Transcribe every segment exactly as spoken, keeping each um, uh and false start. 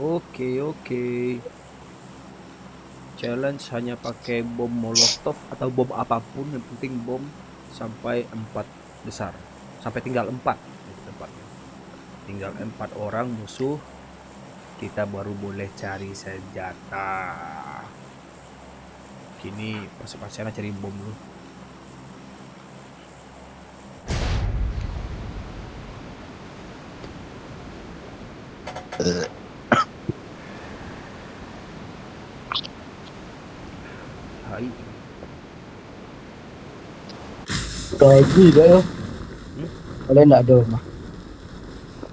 Oke, oke. Challenge hanya pakai bom molotov atau bom apapun, yang penting bom sampai empat besar. Sampai tinggal empat, itu tempatnya. Tinggal empat orang musuh, kita baru boleh cari senjata. Kini pas-pasian cari bom dulu. Hai. Gaji dah yo. Hmm? Kalau nak ada mah.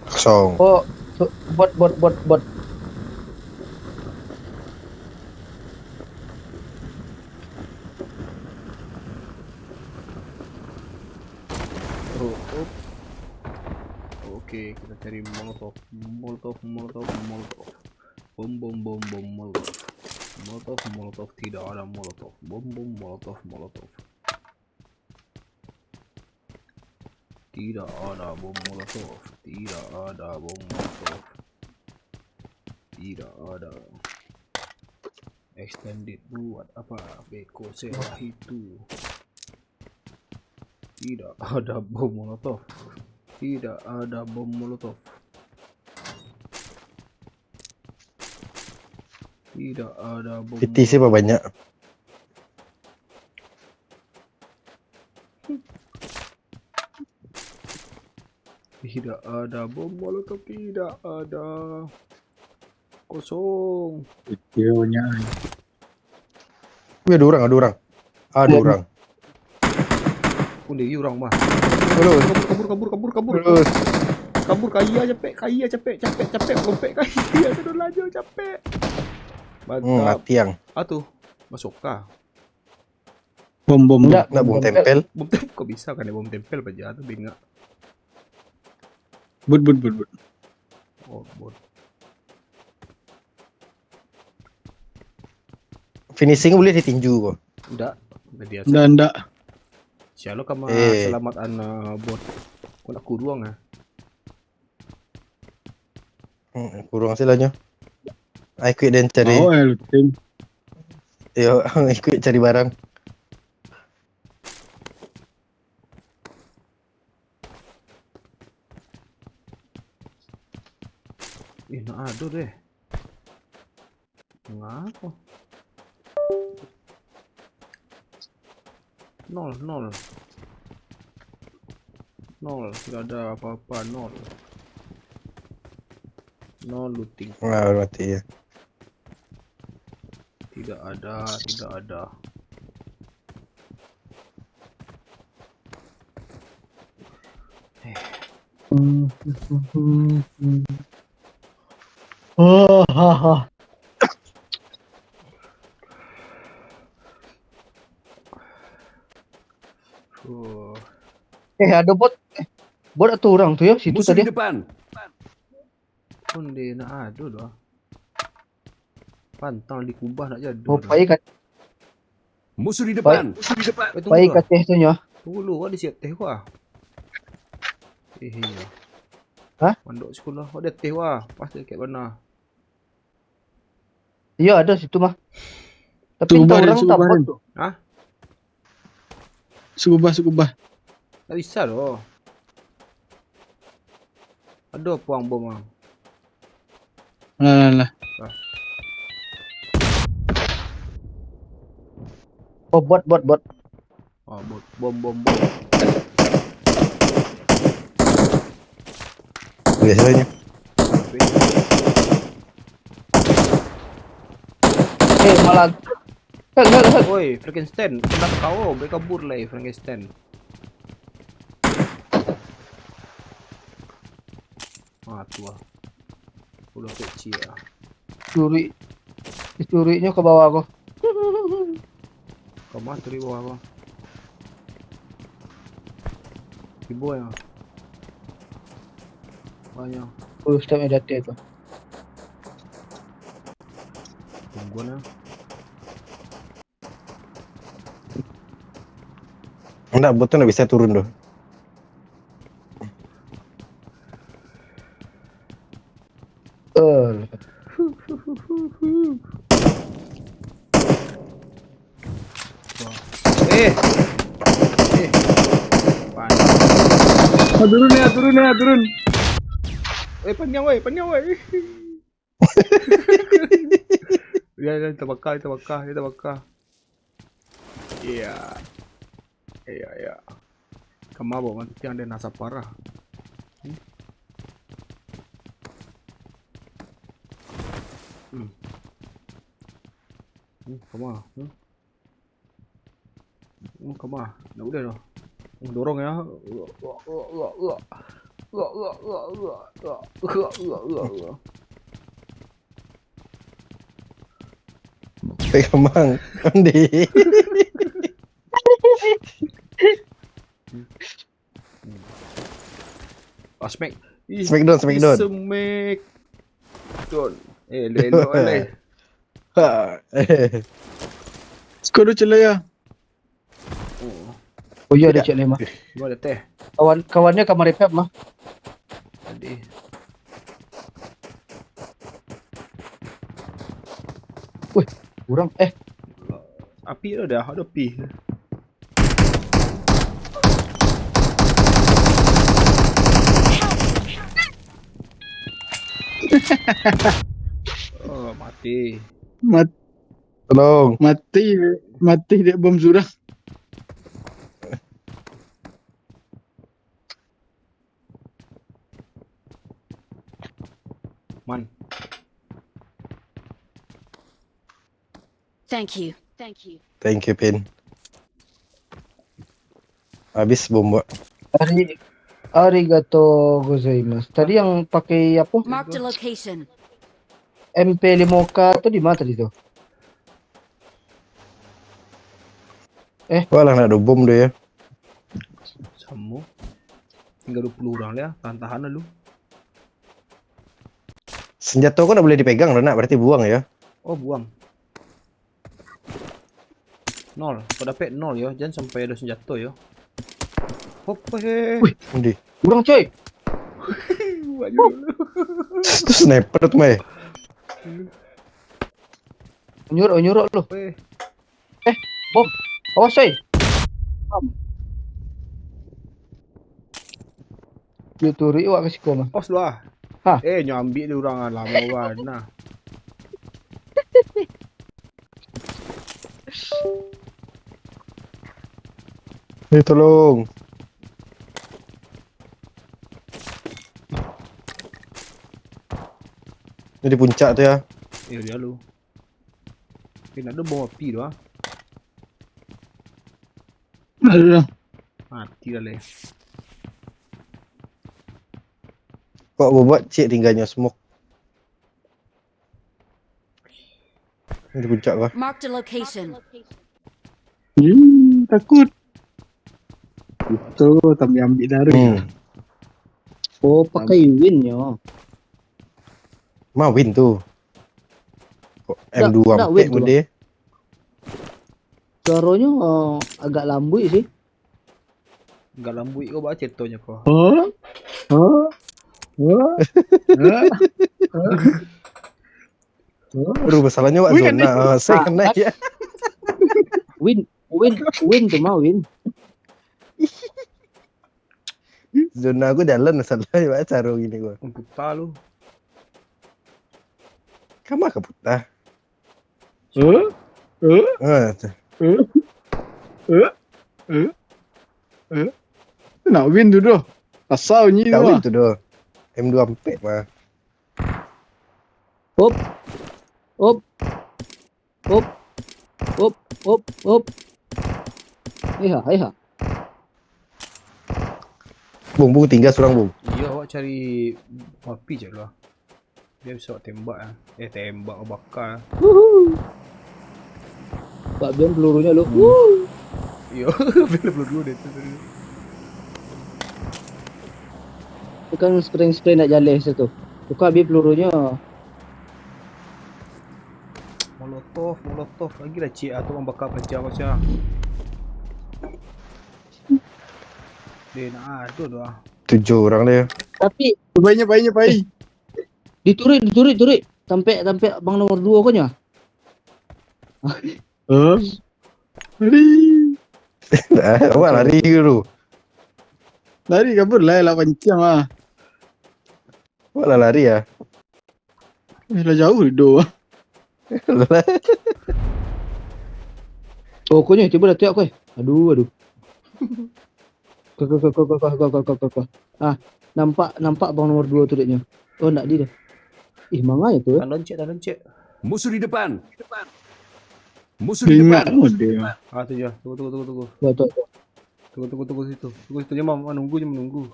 Kosong. Oh, tu, bot, bot, bot, bot. Oh, oh. Oke, kita cari molotov, molotov, molotov, molotov. Bom, bom, bom, bom, molotov. Molotov, molotov, tidak ada molotov. Bom, bom, molotov, molotov. Tidak ada bom molotov. Tidak ada bom molotov. Tidak ada. Extended buat apa? Beko sewa itu. Tidak ada bom molotov. Tidak ada bom molotov. Tidak ada bom. Piti sih banyak. Tidak ada bom molotov, tidak ada. Kosong. Videonya. Wih, ada orang, ada orang. Ada orang. Sendiri orang mah. Terus. Kabur, kabur, kabur, kabur, kabur. Terus. Kabur, kaya capek, kaya capek, capek, capek, lompek kaya, sudah laju capek. Hmm, mantap. Mati yang. Ah, tu. Masuk kah? Bom, bom, bom. Ndak, bom tempel. Bom tempel, kok bisa kan ya bom tempel aja tu bengak. Bot, bot, bot, bot. Oh, bot. Finishing boleh ditinju ko. Ndak, ndak biasa. Ndak, ndak. Sialo kama eh. Selamat ana bot. Kau nak kurung ah. Hmm, kurung hasilnyo. Ai, ikut den cari. Oh, eh, looting. Yo, ikut cari barang. Eh, nak ado deh. Ngapo? Nol, nol. Nol, tidak ada apa-apa, nol. Nol looting. Wah, mati ya. Tidak ada, tidak ada. Eh. Oh, ha, ha. Fuh. Eh, ada bot. Eh, bot atau orang tu ya, situ. Musuh tadi. Di depan. Pun dia nak adu doh. Pantang dikubah nak jadi. Oh, pai kat. Musuh di depan. Pai. Musuh di depan. Eh, tunggu pai dulu. Kat teh tu nyo. Tunggu dulu, ada siap teh gua. Eh, iya. Hah? Mandok sekolah, ada teh gua. Pas dekat mana? Iya, ada situ mah. Tapi entah orang tak buat tu. Hah? Sukubah, sukubah. Tak bisa doh. Aduh, puang bom ah. Lah, lah, lah. Ah. Oh, bot, bot, bot. Oh, bot. Bom, bom, bom. Biasanya. Eh, malah. Hel, hel, hel. Oi, Frankenstein, kenapa kau berkabur lai, Frankenstein? Ah, tu ah. Udah kecil ah. Curi. Dicuriknyo ke bawah ko. Kau mah curi bawah ko. Ibu ya. Banyak. Full step di atas tu. Tunggu lah. Ndak, bot tu ndak bisa turun tu. Eh. Eh. Eh. Pan. Ah, turun ya, turun ya, turun. Eh, paniang woi, paniang woi. Ya, ya, tabaka, tabaka, tabaka. Iya. Iya, iya. Kama bawa mati yang ada nasa parah. Hmm? Hmm. Hmm, kama? Hmm? Hmm, kama? Ndak buliah doh. Hmm, dorong ya. Pegang, Bang. Andi. Oh, smack. Ih, smackdown, smackdown. Smackdown. Eh, elok-elok, elok. Ha. Squad tu celai ah. Oh. Oh, iya, ada cek lima. Gua ada teh. Kawan, kawannya kamar repap mah. Tadi. Wih, kurang. Eh. Api tu dah, ada api. Oh, mati. Mat-, Tolong. Mati, mati dek bom surang. Man. Thank you. Thank you. Thank you, Pin. Habis bom, Wak. Ari-, arigato gozaimasu. Tadi yang pakai apa? Marked a location. M P lima K tu di mana tadi tu? Eh. Wah lah, nak ada bom dia ya. Sama. Tinggal dua puluh orang lah, tahan-tahan lah lu. Senjata kau ndak boleh dipegang tu, nak, berarti buang ya. Oh, buang. Nol. Kau dapek nol yo, jangan sampai ada senjata yo. Hop, hei. Wih, Andi. Kurang, coy. Buat dulu. Itu sniper tu, meh. Nyuruk, nyuruk lu. Weh. Eh, bom. Awas, coy. Bom. Dia turun awak ka siko mah. Pos lu ah. Ha. Eh, nyo ambiak dia urang ah, lamo bana. Eh, tolong. Ni di puncak tu ya. Eh, dia lu. Eh, nak ada bom api tu ah. Aduh. Mati lah leh. Kok bubuak cik tinggalnyo smoke. Ni di puncak kah? Marked a location. Hmm, takut. Itu kami ambil dari. Hmm. Oh, pakai win yo. Ma win tu. Kok M dua ampek win tu, bende? Suaronyo, eh, agak lambuik sih. Agak lambuik ko, ba ceritonyo ko. Hah? Hah? Hah? Hah? Hah? Aduh, masalahnyo, Wak, win, zona, win. Ah, saya kena ya. Win, win, win tu mah, win. Zona aku jalan, masalah, Wak, caro gini gua. Puta lu. Kama ka puta? Eh? Eh? Ah, tu. Eh? Eh? Eh? Eh? Nak win tu doh. Asal nyi tu. Nak win tu doh. M dua ampek mah. Op. Op. Op. Op, op, op. Iha, iha. Bung, Bung, tinggal surang, Bung. Iyo, awak cari api je lah. Biar bisa awak tembak ah. Eh, tembak, baka. Wuhu. Pak Bian pelurunyo lu. Hmm. Wuh. Iyo, peluru dia tu. Tu kan spring-spring nak jaleh situ. Buka habis pelurunyo. Molotov, molotov. Lagi lah cik ah tu, orang bakar pecah-pecah. Dia nak ado tu ah. Tujuh orang dia. Tapi, pai, pai, pai. Diturik, diturik, turik. Tampek, tampek abang nomor duo ko nyo. Hah? Lari. Awak lari dulu. Lari kabur lah, lah pancang lah. Awak lah lari ah. Eh, lah jauh do. Oh, ko nyo, cubo lah tiok ko. Aduh, aduh. Ko, ko, ko. Ah, nampak, nampak abang nomor duo tu deknyo. Oh, ndak di dah. Ih, manga itu yo? Tahan loncek, tahan loncek. Musuh di depan. Musuh di Ingat depan. Mode. Ah, tu je. Tunggu, tunggu, tunggu, tunggu. Tuh, tuh, tuh. Tunggu, tunggu, tunggu situ. Tunggu situ, dia mau menunggu, dia menunggu.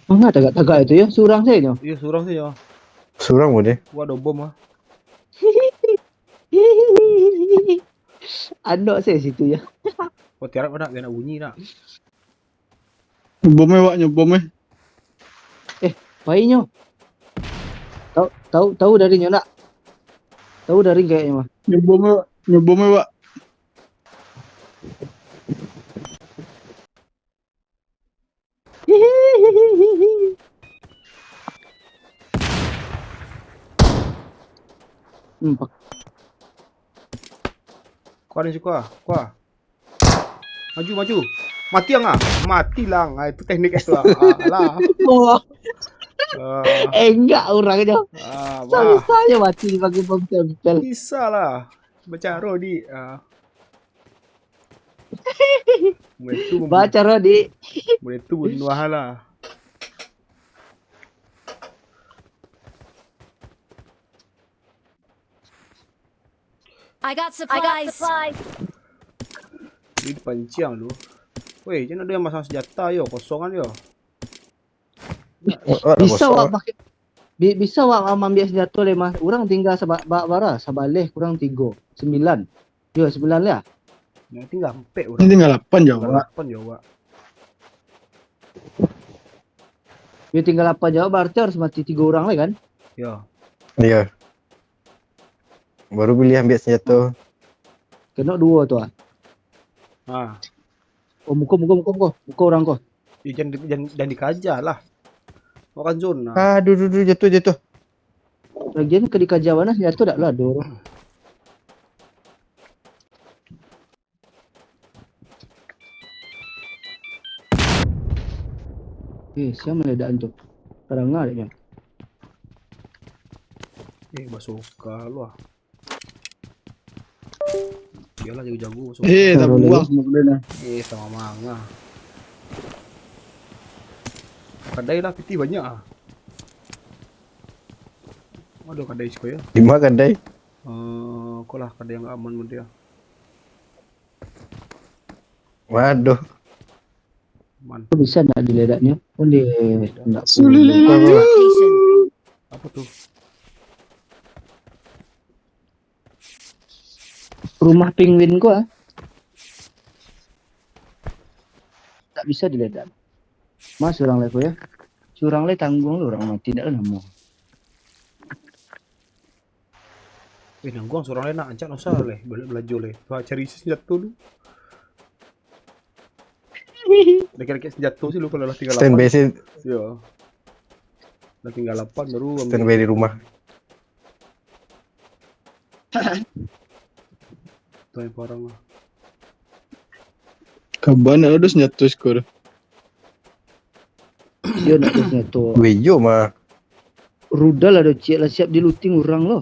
Manga tagak-tagak itu yo, surang sajo. Iyo, surang sajo. Surang mode. Wah, ado bom ah. Andok sajo situ yo. Wah, tiarap nak, biar nak bunyi nak. Bom eh, Wak, nyo bom eh. Eh, pai nyo. Tahu, tahu, tahu dari nyo nak? Tahu dari kayaknya mah. Nyo bom eh, Wak. Nyo bom eh, Wak. Hmm, pak- Kuah ni, kuah, kuah. Maju, maju. Mati ang ah. Mati lang. Ah, itu teknik itu ah. Ah, alah. Wah. Ah. Eh, enggak orang je. Ah, bah. Susah je mati dipakai bom tempel. Bisa lah. Bacaro di. Ah. Mulai tu membunuh. Bacaro di. Mulai tu bunuh lah. I got supplies. Ini dipancing tu. Weh, jangan ada yang masang senjata yo, kosongan yo. Bisa wak pakai, bi-, bisa wak maambiak senjato lai mah. Urang tingga saba-, ba-, bara, sabaleh kurang tigo, sembilan. Yo, sembilan lah. Yang tingga ampek urang. Ini tingga lapan jo, Wak. Lapan jo, Wak. Yo, tingga lapan jo, berarti harus mati tigo urang lai kan? Yo. Iyo. Baru boleh ambiak senjato. Kena duo tu ah. Ha. Oh, muko, muko, muko, muko. Muko urang ko. Eh, jan, jan, jan dikaja lah. Makan zona. Aduh, duh, duh, jatuh, jatuh. Lagian ka dikaja bana senjato dak lah, ado. Eh, sia maledakan tu? Kadanga dek nyo. Eh, basoka lu ah. Bialah jago-jago, basoka. Eh, tabuang semua benda nah. Eh, sama manga. Kadai lah, pitih banyak ah. Aduh, kadai siko yo. Di ma kadai? Eh, ko lah kadai yang aman mun dia. Waduh. Man. Kok bisa ndak diledaknyo? Kok di, ndak. Sulilili. Apa tu? Rumah penguin ko ah. Tak bisa diledak. Mas, urang lai ko yo. Curang lai tangguang lo urang mati, ndak lah namo. Eh, nangguang surang lai nak, ancak nusah lai, baliak balajo lai. Wah, cari isi senjato dulu. Dakek-dakek senjato sih lu kalau lah tingga lapan. Standby sih. Yo. Lah tingga lapan baru ambil. Standby di rumah. Tuh yang parang lah. Kaban nak ado senjato siko tu. Iyo, nak ado senjato. Weh, iyo mah. Rudal ado ciek lah, siap di-looting urang lo.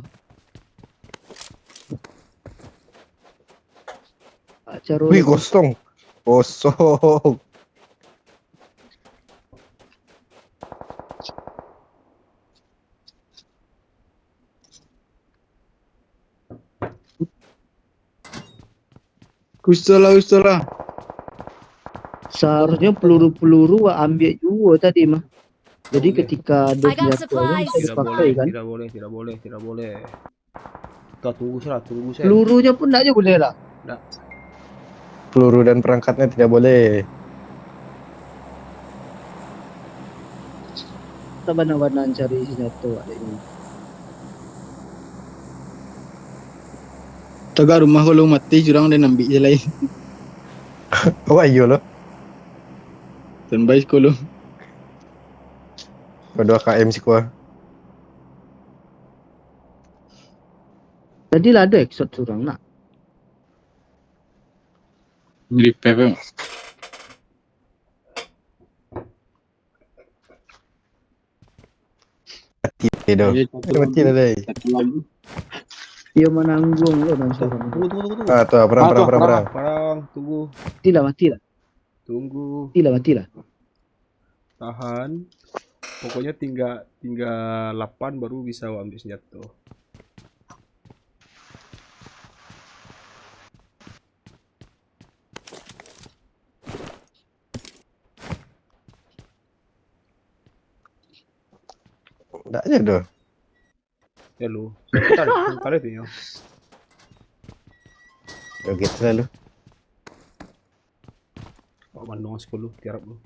Caro. Wih, kosong. Kosong. Kustola, kustola. Seharusnyo peluru-peluru wak ambiak juo tadi mah. Jadi boleh. Ketika ado senjato, bisa dipakai kan? Tidak boleh, tidak boleh, tidak boleh, tidak boleh. Kita tunggu saja, tunggu saja. Pelurunyo pun ndak juo buliah lah. Ndak. Peluru dan perangkatnya tidak boleh. Sabana-bana cari senjato, adek ni. Tagak rumah ko lo mati, curang den ambiak je lai. Awak iyo lo. Standby siko lo. Ado A K M siko ah. Tadi lah ado headshot surang nak. Di P P. Mati deh doh. Mati lah deh. Iyo mananggung lo dan surang. Tunggu tunggu tunggu. Ah tu perang perang perang perang. Perang tunggu. Matilah matilah. Tunggu. Matilah matilah. Tahan. Pokoknya tinggal tinggal lapan baru bisa awak ambil senjata. Ndak je doh. Ya lu. Bentar, bentar itu nyo. Joget selalu. Awak mandong sekolah tiarap lu.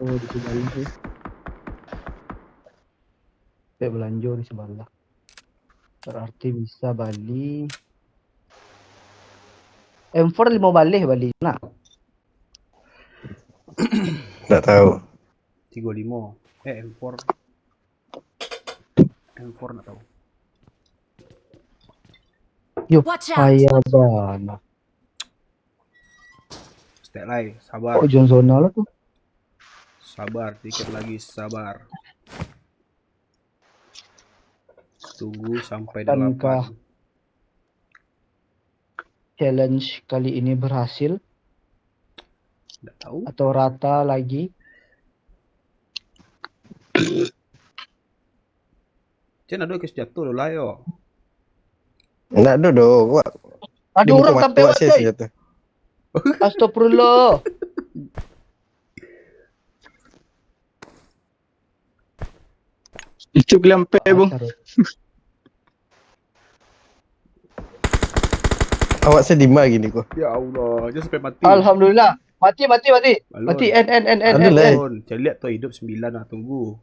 Oh di sebelah sih. Saya belanja di sebelah. Berarti bisa bali M four lima baleh bali nak. Ndak tahu. Tiga lima. Eh M four. M four ndak tahu. Yo, Watch out! Payah bana. Stek lai, sabar. Kok John zona lah tu? Sabar, dikit lagi sabar. Tunggu sampai Bukankah delapan. Challenge kali ini berhasil Ndak tahu. Atau rata lagi? Cen ado kes jatuh lo lah yo. Ndak ado doh. Wak. Ada orang sampai wak Saya coy. Senjata. Astagfirullah. Itu gelampe bung. Awak saya di mana gini kok? Ya Allah, dia sampai mati. Alhamdulillah. Mati mati mati. Balon. Mati en en en en en. Aduh, en. lai. Balon. Caliak tu hidup sembilan lah, tunggu.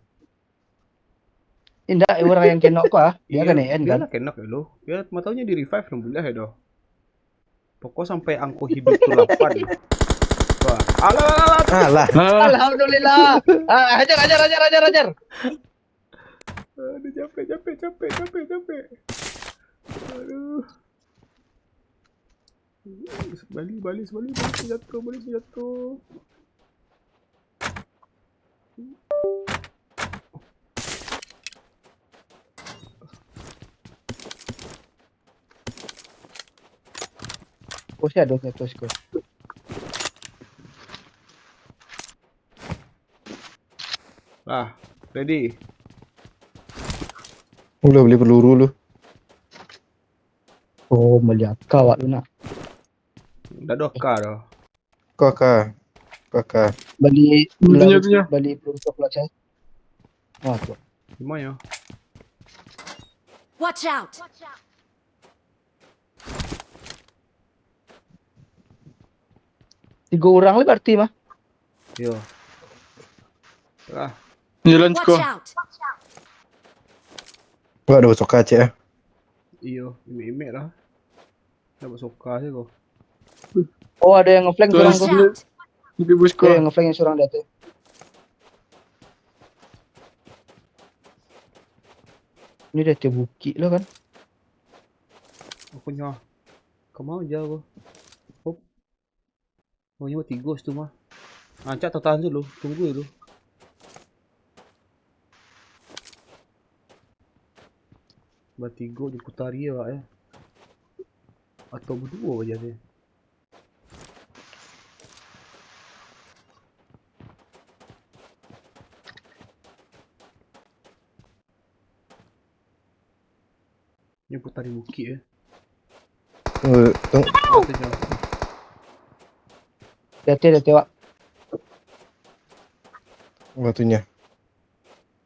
Indak orang yang kenok kau ah. Dia kan en kan. Biarlah kenok dulu. Dia matanya di revive enam belas ya doh. Pokok sampai angko hidup tu lapan. Wah. Alah, alah, alah. Alah. Ah, Alhamdulillah. Ah, hajar hajar hajar hajar hajar. Aduh, capek, capek, capek, capek, capek. Aduh. Bali, bali, bali, bali senjata, bali senjata. Oh, saya ada satu score. Lah, ready. Udah beli peluru lu. Oh, melihat kau awak tu nak. Ndak ada K doh. Kau ka. Kau ka. Bali Tunjuk, bali tunjuk. Bali peluru coklat saya. Ah, tu. Di mana? Watch out! Tiga orang lah berarti mah. Yo. Lah, Jalan Watch ciko. Out! Kau ada soka cek ah. Iyo, imek-imek lah. Dapat soka je kau. Oh, ada yang ngeflank Tuan seorang Watch tu. Sulu. Out! Di bus Ada yang ko. ngeflank yang seorang di atas. Ini dah terbukit lah kan. Aku nyawa. Kau mau je aku. Hop. Oh, nyawa tiga situ mah. Rancak tahan dulu, tunggu dulu. Batigo di putari ya, Wak, ya. Atau berdua aja dia. Ni putari bukit ya. Tunggu, tunggu. Atau jauh. Dia teh, dia teh, Wak. Batunya.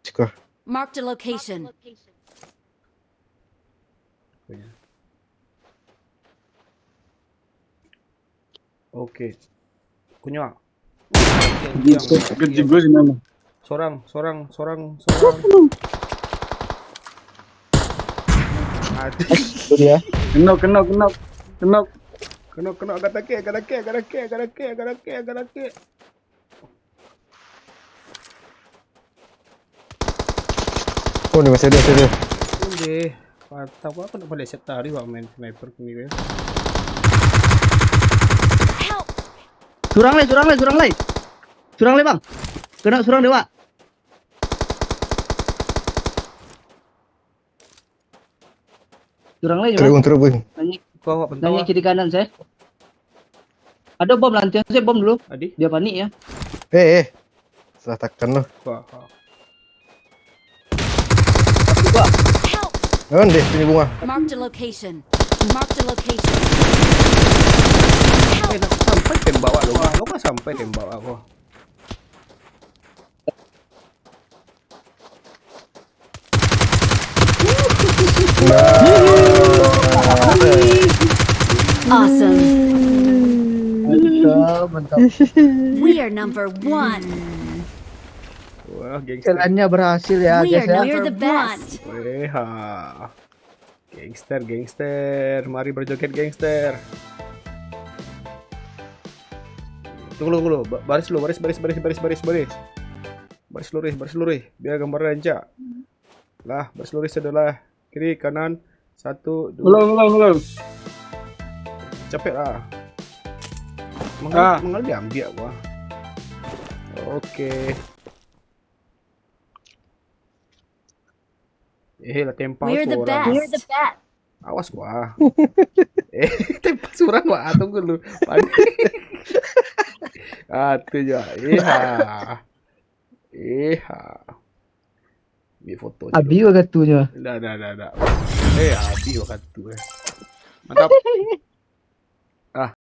Ciko. Marked a location. Oke. Kunyok. Kerja gue sih nama. Sorang, sorang, sorang, sorang. Mati. Itu dia. Kenok, kenok, kenok. Kenok. Kena, kena, agak takik, agak takik, agak takik, agak takik, agak takik, agak takik. Oh, ni masih ada, masih ada. Deh, patah apa, aku nak balik set tadi, wak, main sniper kini, ya. Surang lai, surang lai, surang lai. Surang lai, bang. Kena surang dewa. Surang lai, Terus, bang. Bung, terus, Bung. Nanyi, Kau awak pentang nanyi lah. Kiri kanan, saya. Ada bom, lantian saya bom dulu. Adi? Dia panik ya. Eh, eh. Salah takan lo. Kau, kau. Gua. Jangan deh, sini bunga. Marked a location. Marked a location. Eh, nak sampai tembak awak lo. Lo kan sampai tembak awak. Awesome. Mantap, mantap. We are number one. Wah, gangster. Jalannya berhasil ya, We guys are ya. number one. Weh, ha. Gangster, gangster. Mari berjoget, gangster. Tunggu, tunggu, tunggu. Ba- Baris dulu, baris, baris, baris, baris, baris, baris. Baris lurus, baris lurus. Biar gambarnya rancak. Lah, baris lurus adalah kiri, kanan. Satu, dua. Belum, belum, belum. Capek lah. Mengal, Ah. Mengal diambil apa? Oke. Eh, lah tempang We're tu the orang. best. Awas wah. Eh, tempang surang wah. Tunggu lu. Panik. Ah, tu je. Eh, ha. Eh, ha. Ambil foto je. Abi wa katunya. Dah, dah, dah, dah. Eh, habis waktu eh. Mantap.